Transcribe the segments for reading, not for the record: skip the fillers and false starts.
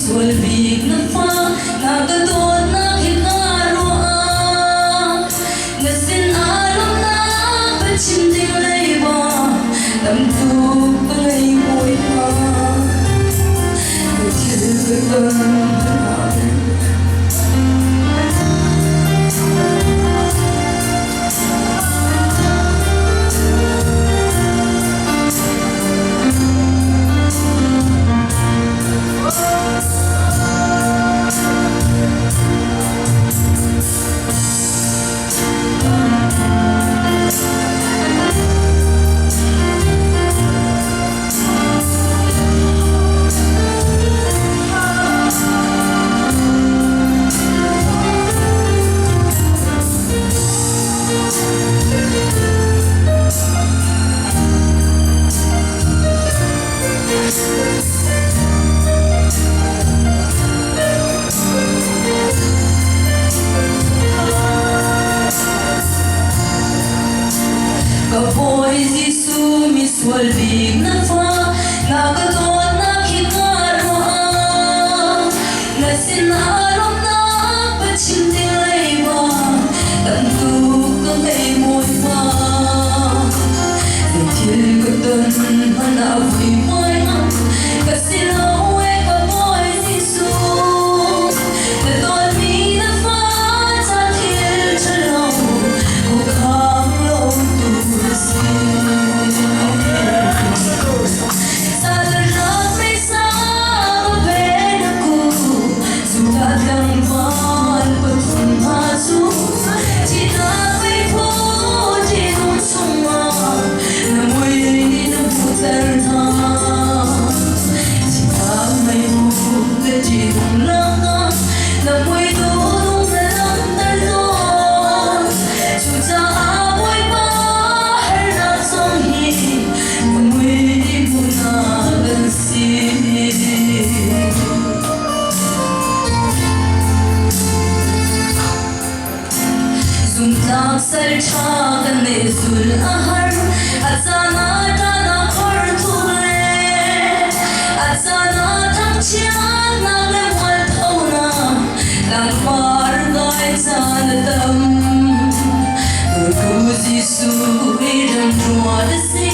Misual bik na fa na ka dawtnak hi kaa ruah. Na sin ah lawmhnak ka chim ding leiba tam tuk ka ngei Bawipa. Ka thil ka ton. Ka Bawi Jesuh misual bik na fa na ka dawtnak hi kaa ruah. Na sinah lawmhnak ka chim ding leiba tam tuk ka ngei Bawipa. Zeithil ka ton hmanh ah vui muai ngam ka si lo e ka Bawi Jesuh. Na dawtmi na fa ca thil ṭhalo khuakhang lo tu na si. Cucaah Bawipa harnak zong hi na mui hmuhnak an si. Zumtlak sal ṭha kan nih zul a har, a caan ah ṭahnak khor thuk le a caan ah thangchiatnak le mualphonak tlangpar kai caan a tam. Dawtu Jesuh i remruat a si,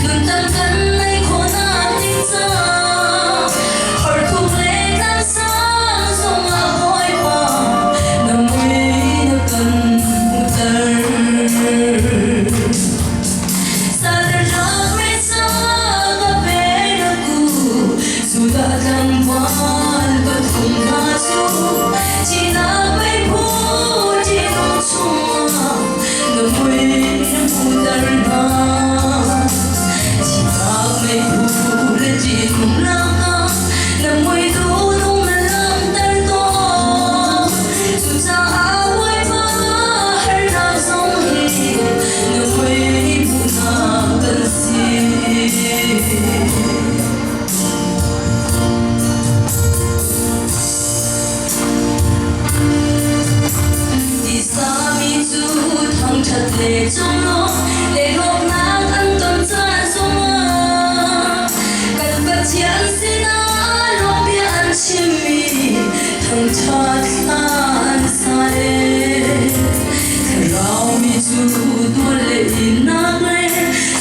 nun tam kan nei khawhnak ding caah horthuk le tlangsang zongah Bawipa na mui na kan hmuhter. Sadarnak mei ka pe na ku, Judah tlangval pathum hna cu thihnak meiphu ṭihnung chungah na mui na hmuhter hna. Thihnak meiphu le ṭihnung lakah na mui duhnung na langhter tawn. Cucaah Bawipa harnak zong hi na mui hmuhnak kan si. Tisami cu thangṭhat le cunglawm lehlawknak an ton caan zongah kan Pathian sinah lawmbia an chimmi thangṭhat hla an sa e. Thlarau mi cu tual le innak le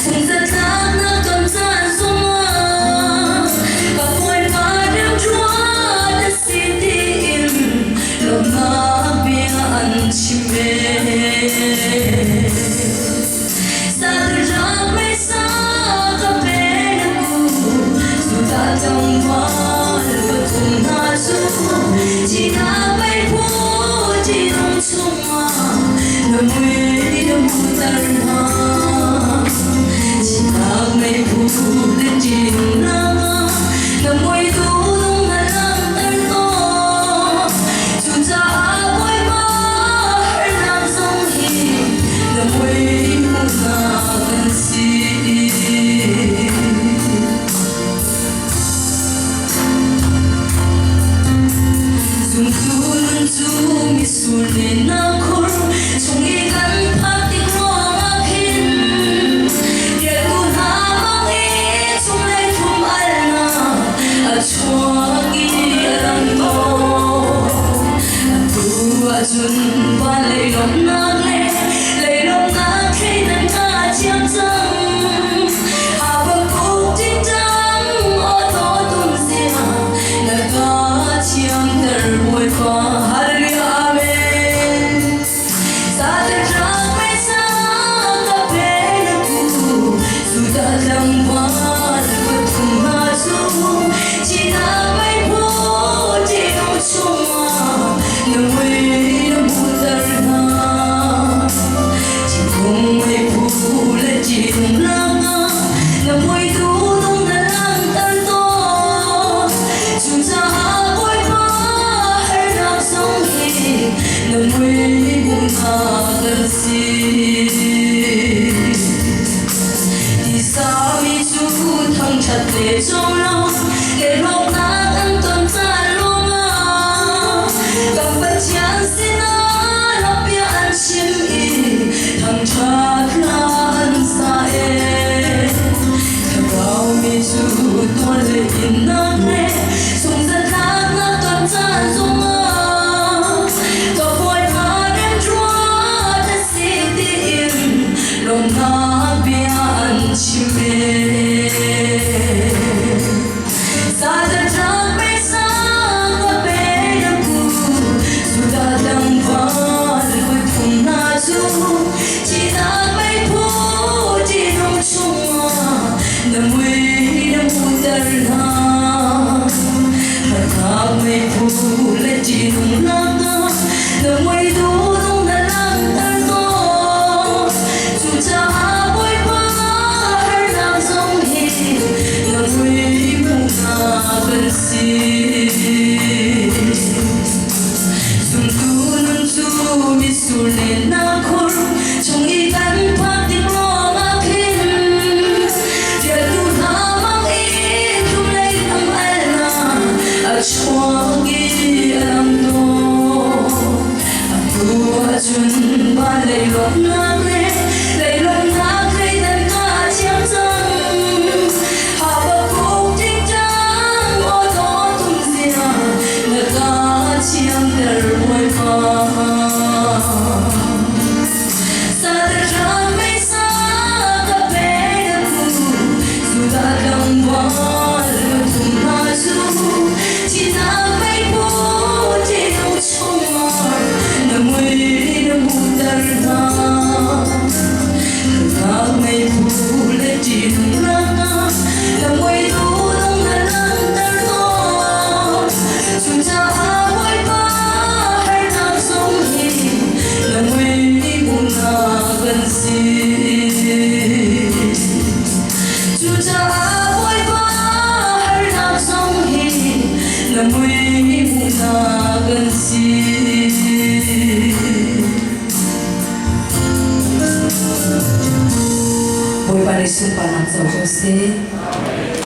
sungzatlaknak ton caan zongah ka Bawipa rianṭuan a si tiin lawmhnak bia an chim ve. Sadarnak meisa ka pe na ku, Judah tlangval pathum hna cu thihnak meiphu ṭihnung chungah na mui na hmuhter hna. Thihnak meiphu le ṭihnungnak ah na mui duhnung na langhter tawn. Cucaah Bawipa harnak zong hi na mui hmuhnak an si. Zumtu nun cu mitsur lennak khur chung i kan phak tik ruangah khin rialtu hna bang i chunglei thum alnak a chuak i a lang. le cawm lo lehlawknak an ton caan lawngah kan Pathian sinah lawmhbia an chim i thangṭhat hla an sa ee. Thlarau mi cu tuan le innak le sungzatlaknak ton caan zongah ka Bawipa remruat a si tiin lawmhnak bia an chim ee. Zatlak pesa ka pe na ku Judah tlangval pathum hna cu thihnak meiphu ṭihnung chungah na mui na hmuhter hna. Harnak meiphu le ṭihnungnak ah na mui duhnung na langhter tawn. Cucaah Bawipa harnak zong hi na mui hmuhnak an si. Zumtu nun cu mitsur lennak khur chung i kan phak tik lawngah khin rialtu hna mang in tlumlei lam alnak a chuak i a lang tawn. Atu ahcun van lei lawmhnak le lei lawmhnak thleidan ka thiam cang. Habakkuk tingtang aw dawh tum zia na ka thiamter Bawipa. Satatlang meisa ka pe na ku Judah tlangval pathum hna cu thihnak meiphu ṭihnung chungah na mui na hmuhter hna. Harnak meiphu le ṭihnung lakah na mui duhnung na langhter tawn. Cucaah Bawipa harnak zong hi na mui hmuhnak an si. Cucaah Bawipa harnak zong hi na mui hmuhnak an si. Bawipa nih sunparnak co ko seh.